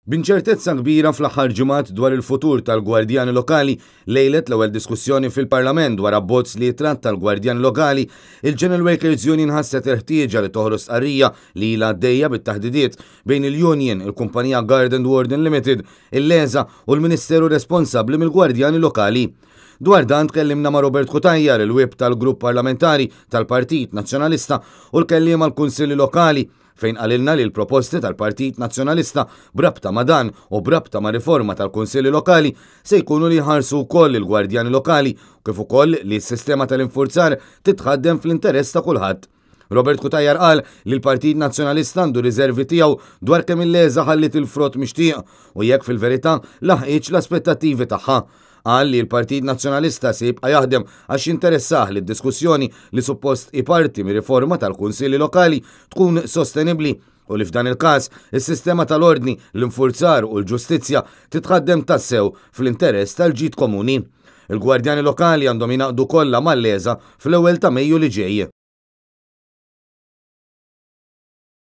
B'inċertezza kbira fl-aħħar ġimgħat dwar il-futur tal-gwardjani lokali, lejlet l-ewwel diskussjoni fil-Parlament dwar abbozz li jitratta l-gwardjani lokali, il-General Workers Union ħasset il-ħtieġa li toħroġ stqarrija li ilha għaddejja bit-taħdidiet bejn il-Union, il-kumpanija Guard and Warden Limited, il-LESA u l-Ministeru responsabbli mill-gwardjani lokali. Dwar dan tkellimna ma' Robert Cutajar, il-whip tal-grupp parlamentari tal-Partit Nazzjonalista u l-kelliem għall-Kunsilli Lokali, fejn qalilna li l-proposti tal-Partit Nazzjonalista b'rabta ma' dan u b'rabta ma' riforma tal-Kunsilli Lokali se jkunu li jħarsu wkoll il-gwardjani lokali kif ukoll li s-sistema tal-infurzar titħaddem fl-interess ta' kulħadd. Robert Cutajar qal li l-Partit Nazzjonalista għandu riservi tiegħu dwar kemm il-LESA ħalliet il-frott mixtieq u jekk fil-verità laħqitx l-aspettattivi tagħha. Qal li l-Partit Nazzjonalista se jibqa' jaħdem għax jinteressah li d-diskussjoni li suppost hi parti mir-riforma tal-Kunsilli Lokali tkun sostenibbli u li f'dan il-każ is-sistema tal-ordni, l-infurzar u l-ġustizzja titħaddem tassew fl-interess tal-ġid komuni. Il-gwardjani lokali għandhom jingħaqdu kollha mal-LESA fl-ewwel ta' Mejju li ġej.